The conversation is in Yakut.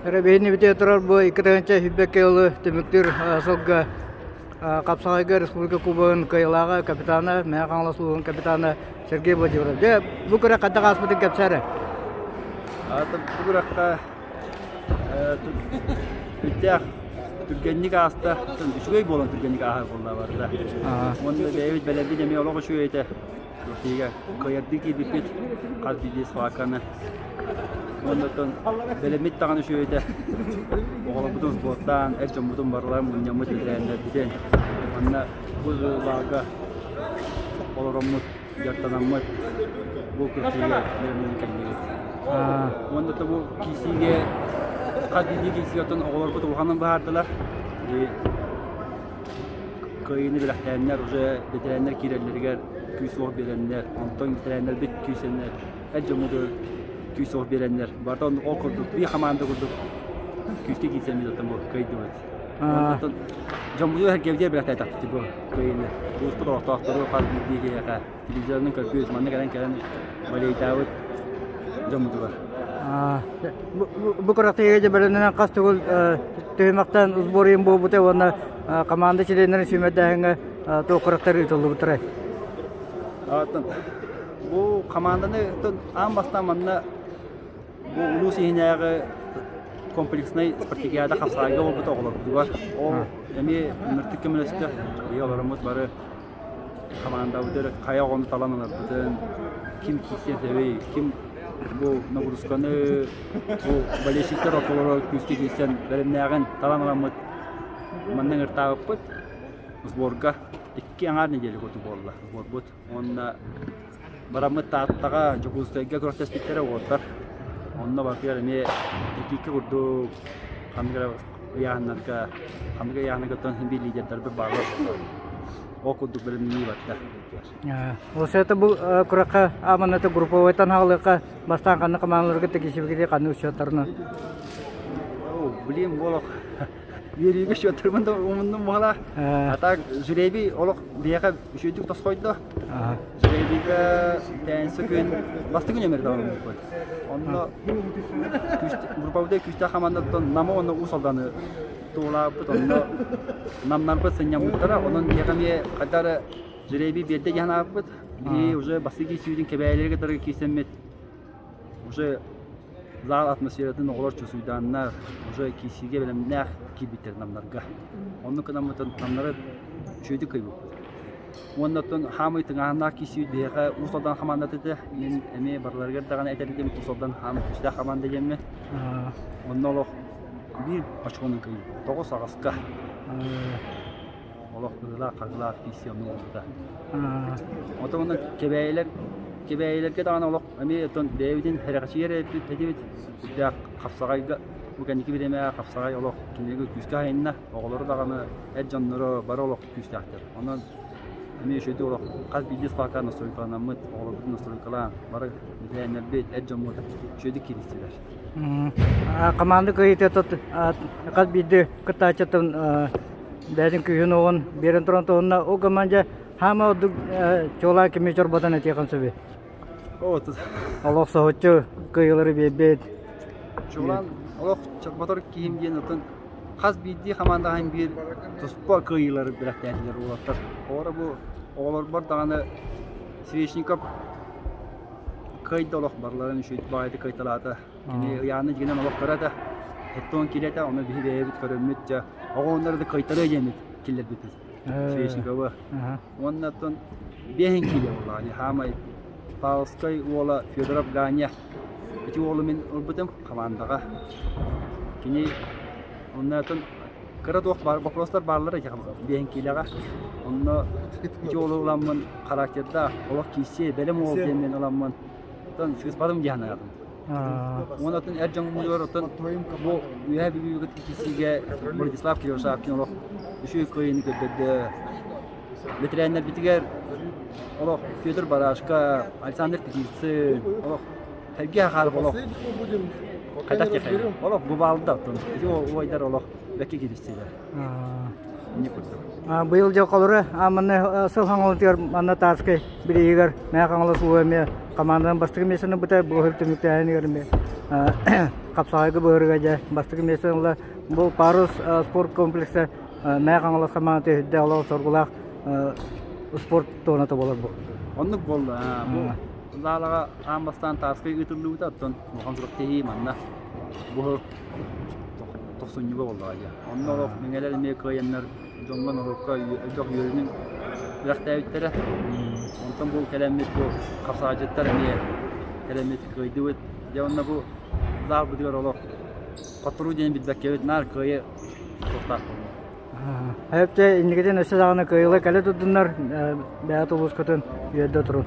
Өрөбүһүн бүтэ турар бу 2021 жылы түмүктүүр сылга Хапсаҕайга республика кубогын кыайыылааҕа капитана, Мэҥэ Хаҥалас улууһун капитана Сергей Владимиров. Дьэ, бу күрэх хайдах ааспытын кэпсээ эрэ. Бу күрэххэ сүрдээх түргэнник ааста. Үчүгэй буолан түргэнник ааһар буолла барыта. Уонна бэйэбит бэлэммит эмиэ олох үчүгэй этэ. Россияга кыайардыы киирбиппит хас биирдии схватканы. Уонна оттон бэлэммит даҕаны үчүгэй этэ. Оҕолорбутун сбордаан, эр дьоммутун барыларын мунньаммыт бэтэрээннэрбитин. Манна бу лааҕырга олороммут, дьарыктанаммыт бу күрэхтэһиигэ бэлэмнэнэн кэллибит. Уонна да бу киирсиигэ хас биирдии киирсиигэ оттон оҕолорбут улаханын быһаардылар. Кыайыыны бэлэхтээннэр уже бэтэрээннэр киирэллэригэр күүс-уох биэрэннэр, онтон бэтэрээннэрбит күүсэннэр, эр дьоммутугар күүс-уох биэрэннэр, барыта ол курдук биир хамаанда курдук күүскэ киирсэммит оттон бу кыайдыбыт. Оттон дьоммутугар сэргэбитигэр бэлэхтээтэхпит бу кыайыыны. Улууспут олохтоохтору хас биирдии киһиэхэ телевизорынан көрбүт, манна кэлэн кэлэн болейдаабыт дьоммутугар. Бу күрэхтэһиигэ бэлэмнэнэн хас төгүл түһүмэхтэн сбор буолбута уонна команда чилиэннэрин сүүмэрдээһиҥҥэ туох күрэхтэр ыытыллыбыттарай? Бу команданы аан бастаан манна бу улуус иһинээҕи комплекснай спартакиада хапсаҕайга буолбут оҕолорбутугар ол эмиэ ыныртык көмөлөстө. Биһиги олороммут бары Хамаандабытыгар хайа оҕону талан ыларбытын, ким киирсиэн сөбүй, ким бу нагрузканы, бу болельщиктар ортолоро күүскэ киирсэн бэлэмнээҕин талан ыламмыт манна ыҥыртаабыппыт. Сборга икки аҥаар нэдиэлэ курдук буолла сборбут. Уонна бараммыт Тааттаҕа, Дьокуускайга күрэхтэспиттэрэ уолаттар. Онно барытыгар эмиэ икки курдук ханнык эрэ ыйааһыннарга, ханнык ыйааһыннарга оттон биир лидердарбыт бааллар. Ол курдук бэлэмнэнии барда. Ол бу күрэххэ аманата групповойтан хаалыахха бастаан ханнык хамаандаларга тиксибикити ханнык счеттарынан? Блин, олох үөрүүгэ счеттарбын да умуннум буолаа. А так жребий олох биһиэхэ үчүгэйдик тосхойдо. Жребийга тээнсэ күн бастакы нүөмэр даҕаны Онно групповой күүстээх хамаандаттан Намы уонна Уус Алданы туолаабыт, онно намнарбыт сынньаммыттара, онон биһиэхэ эмиэ хайдах эрэ жребий биэрдэ диэн ааппыт. Биһи уже бастакы киирсиибитин Кэбээйилэри кытары киирсэммит уже зал атмосфератын оҕолор чувствуйдааннар, уже киирсиигэ бэлэмнээх киирбиттэр намнарга. Оннук гынаммытын намнары үчүгэйдик кыайбыппыт. Уонна оттон хаамый тыҥааһыннаах киирсиибит биһиэхэ Уус Алдан хамаандата этэ. Мин эмиэ барыларыгар даҕаны этэр этим Уус Алдан хаамый күүстээх хамаанда диэммин. Онно олох биир очконун кыайыы. 9 аҕыска. Олох ыһыылаах-хаһыылаах киирсии онно буолбута. Оттон онно Кэбээйилэр Кэбээйилэргэ даҕаны олох эмиэ оттон бэйэбитин сэрэхэчийэр этибит. Сүрдээх хапсаҕайга бу кэнники бириэмэҕэ хапсаҕай олох кинилэргэ күүскэ аһайынна. Оҕолору даҕаны, эр дьонноро бары олох күүстээхтэр. Онон эмиэ үчүгэйдик олох хас биирдии схватка настройкаланаммыт, оҕолорбутун настройкалаан, бары бэтэрээннэрбит, эр дьоммут үчүгэйдик кииристилэр. Команда кыайыыта хас биирдии кыттааччыттан бэйэтин күүһүн-уоҕун биэрэн туран туһунна. Ол команда хаама ордук чуолаан кими чорботон этиэххин сөбүй? Олох соһуччу кыайыылары биэрбит. Чуолаан олох чорботор киһим диэн оттон хас биирдии хамаандаҕа биир туспа кыайыылары бэлэхтээтилэр уолаттар. Оҕолор бу оҕолорбор даҕаны Свечников кыайда олох барыларын үчүгэй баҕайытык кыайталаата. Кини ыйааны дьигинэн олох кыра этэ. Оттон киирэ этэ, ону биһи бэйэбит көрөммүт дьэ оҕолору да кыайтарыа диэммит киллэрбиппит. Свечниковы. Уонна оттон биэһин киилэ буоллаҕа хаамай Павловскай уола Федоров Ганя ити уолу мин ылбытым хамаандаҕа. Кини онно атын кыра туох баар вопростар бааллар ити биэһин киилэҕэ. Онно ити уолу ыламмын характердаах олох киирсиэ бэлэм уол диэммин ыламмын оттон сыыспатым дии санаатым. Уонна оттон эр дьоҥмутугар оттон бу Үөһээ Бүлүүгэ киирсиигэ Владислав Кривошапкин олох үчүгэй кыайыыны көрдөрдө. Бэтэрээннэрбитигэр олох Федор Барашка, Александр Птицын, олох Сергей Ахаров олох хайдах диэхэй олох бубаалда оттон ити уойдар олох бэккэ кииристилэр. Инник курдук. Быйыл дьылҕалары манна сыл хаҥалытыгар манна Тарскай бирииһигэр Мэҥэ Хаҥалас улууһа эмиэ команданан бастакы миэстэни ылбыта бу түмүктээһинигэр эмиэ. хапсаҕайга быһырыга дьэ бастакы миэстэ ылла. Бу Парус спорт комплекса Мэҥэ Хаҥалас хамаандата үрдээх олох соргулаах спорт туоната буолар бу. Оннук буолла. Бу залаҕа аан бастаан тааскай ыытыллыбыта, оттон улахан күрэхтэһии манна бу тохсунньуга буоллаҕа дьэ. Онно олох мэҥэлэр эмиэ кыайаннар дьоҥҥо норуокка элбэх үөрүүнү күрэхтээбиттэрэ. Онтон бу кэлэммит бу хапсаҕайдьыттар эмиэ кэлэммит кыайдыбыт. Дьэ онно бу заалбытыгар олох хотторуу диэн билбэккэбит наар кыайы туохтаах буолла. Эптэ инникитин өссө даҕаны кыайыыла кэлэ турдуннар, бэйэ улуускутун үөрдэ турун.